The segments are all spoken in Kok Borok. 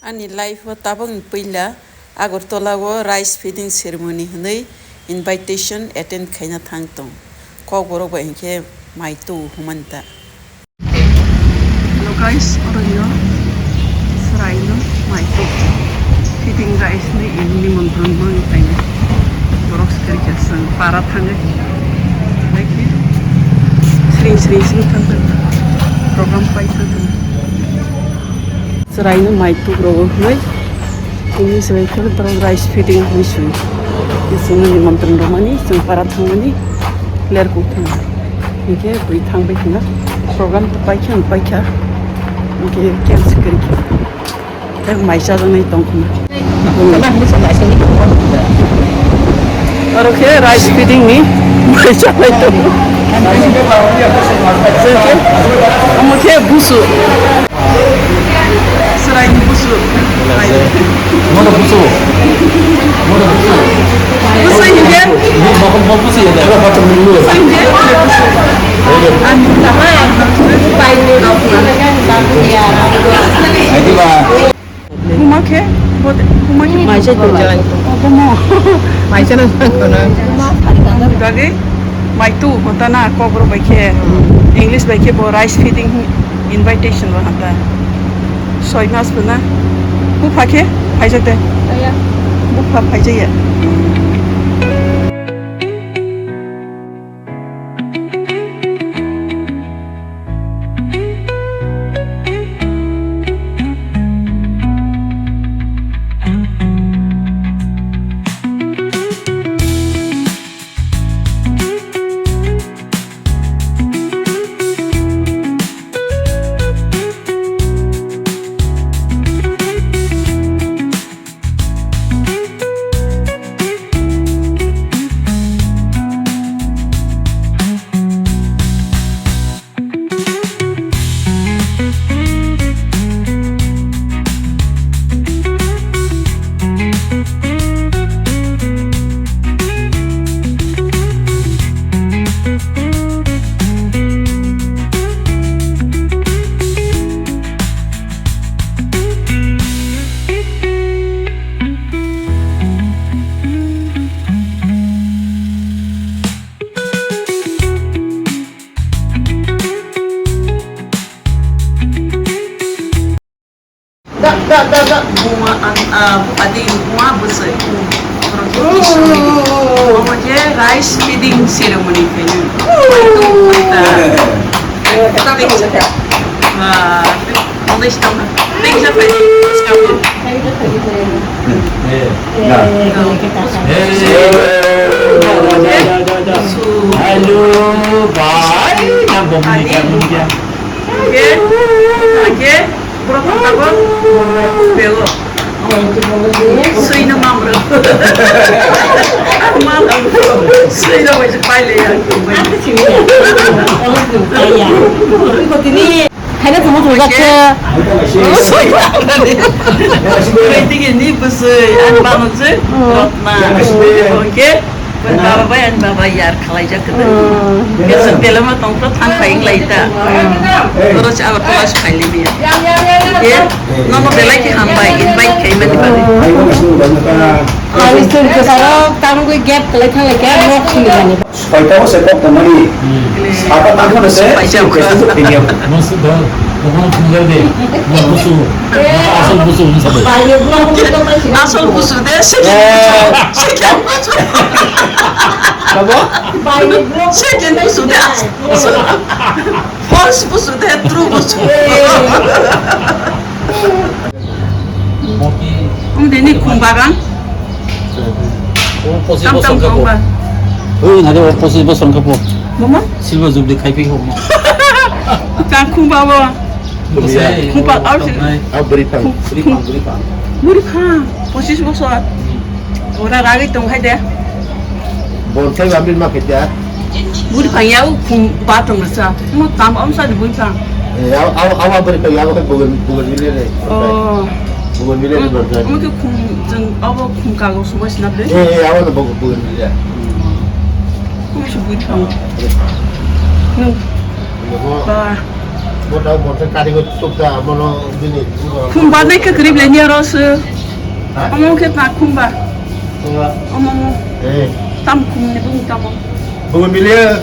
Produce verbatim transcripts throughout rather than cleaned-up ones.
Ani life o tabukni puila Agartala o rice feeding ceremony hwnwi invitation attend khaina thang tong. Kokborok bai hinkhe mai tu humani ta. Hello guys, oro hino chwraino mai tu feeding rice ni nimantron mani khaina. Borok swkari khe chwng para thangwi. Like sring sring sring thang thang program pai thang thang. Chwraino mai tukrogwi hwnwi, tini chwrai khe borok rice feeding hwnwi swi. Chwngno nimantron rwmani, chwng para thangmani, lerkuk thang. Hinkhe bui thangbai khna, program to paikha, paikha. Hinkhe cancel kari kha. Tei mai chajaknai tong khna. Oro khe rice feeding ni mai chajaknai tong. Chwng khe, omo khe busu. Chwraini busu. Mono busu. Mono busu. Busu hinkhe? Ni bakal bakal busu ya. Busu hinkhe? Ani taha. Aidi ba. Buma khe? Bote, buma khe? Mai chai tong. Oh, buma. Mai chai tong kono. Bagwi mai tu hota na kokborok bai khe. English bai khe bo rice feeding. Invitation bo hanta. Soi mas bo na. Bupha khe phaijak de. Aya. Bupha phaijaya. Da, da, da, da, buma, an, ah, adi, buma bwsai. Omo je rice feeding ceremony khainai. Wah, thank you. Hello, bhai. Na bomni kya, bomni kya? Oke, oke. Borok tabok belo. Sui na mamro. Mamro. Sui na wajib paile ya. Haino tongmo tongjakkhe. Tini bwswi, ani bangwi se, Rotna. Hwnkhe, baba bai ani baba yar khalaijak kwdwi. Kesa telema tongkha thang pai wnglaita. Oro se Agartala se phailimiya. Hwnkhe, nono belai khe hambai, invite khaimani bagwi. Ani chwng kwcharo tamgwi gap kwlai thanglaikha, nok khulibani. Soita o se kok tongmani. Hmm. Sata tangmani se. Paisa khe se thengya. Mas do, dokan thengya de. Mas busu. Asal busu ni sabe. Asal busu de, second busu. Eh. Second busu. Sabo? Second busu de. First busu de, true busu. Moti. Ang dini khumbarang. O pochis bosor khe po. Ui, nade o pochis bosor khe po. Mama? Silver jubilee khai phi ho mo. Tang khumba bo. Khumba, au si. Au bwrwi phang. Bwrwi phang, bwrwi phang. Bwrwi phang, pochis bosor. Ora ragwi tong hai de. Bon khai ba bil ma khe de. Buri phang ya u khum ba tong sa. Mo tam am sa di buri phang. Eh, aw, aw, aw, buri phang ya, bukan, bukan mile re. Oh. Bukan mile re, bukan. Mo ke khum jeng abo khum ka go subai sina de. Eh, eh, aw, bukan, bukan mile. Khum su buri phang. Nung. Ba. Khum barnai khe kwrwi belai ni oro se. Ha? Omo khe ta khum ba. Khum ba. Omo omo. Eh. Tam khum ni bung tamo. Bungo milia.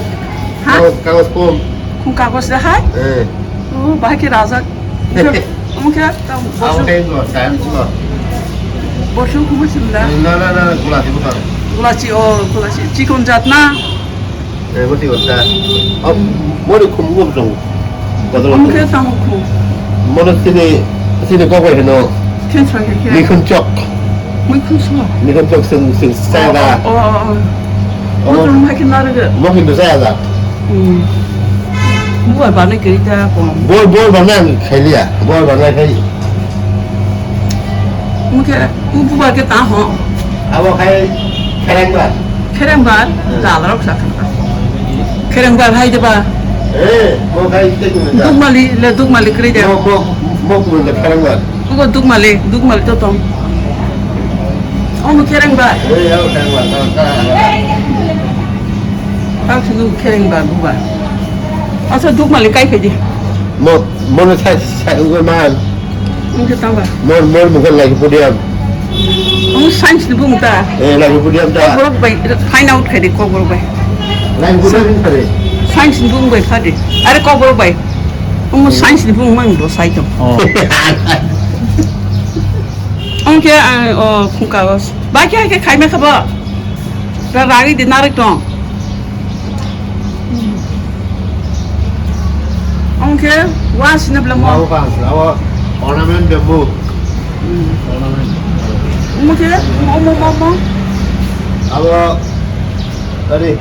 Ha? Kagos, kagos khum. Khum kagos da hai? Eh. Oh, bahai khe rajak. Omo khe ta. Abo bosu. Khe go, ta go. Bosu khum sim da. Na, na, na, gulasi bukan. Gulasi, oh, gulasi. Chikon jat na. Eh, mati wasa. Oh, mori khum go jong. Omo khe tamo khum. Mono sini, sini kok bai hino. Khe sa khe khe. Mikhun chok. Mikhun chok. Mikhun chok sing, sing saya da. Oh, oh, oh. Omo. Omo jong hai khe narwgo. Mo hindu saya da. Hmm. Bubar barnai kwrwi ta kom. Bor, bor barnai ang khailiya. Bor barnai khai. Mukhe, bubar khe ta ho. Abo khai kherengbar. Kherengbar, hmm. Dalarok sa kha. Kherengbar hai de ba. Eh, mo khai te kun da. Dukmali, le dukmali kwrwi de. Mo, mo, mo kun da kherengbar. Bugo dukmali, dukmali to tong. Omo kherengbar. Eh, abo kherengbar. Ta, ta. Tang sunu kherengbar bubar. Asa dukmali kai phai di. Mo, mo na sai, sai, ugo man. Wngkhe tangba. Mor, mor mungkha lagi podium. Omo science ni bung ta. Eh, lagi podium ta. Kokborok bai, find out khai di kokborok bai. Lagi podium ni khai di. Science ni bung bai phadi. Are kokborok bai. Omo science ni bung mang bo sai tong. Oh. Omo khe, ah, oh, khum kagos. Ba khe, khe khai ma kha bo. Ra ragi di narwk tong. Omo khe wa sini bwlamo. Wa bang, abo ornament bamboo. Hmm. Ornament. Omo khe, omo, omo, omo. Abo, tadi.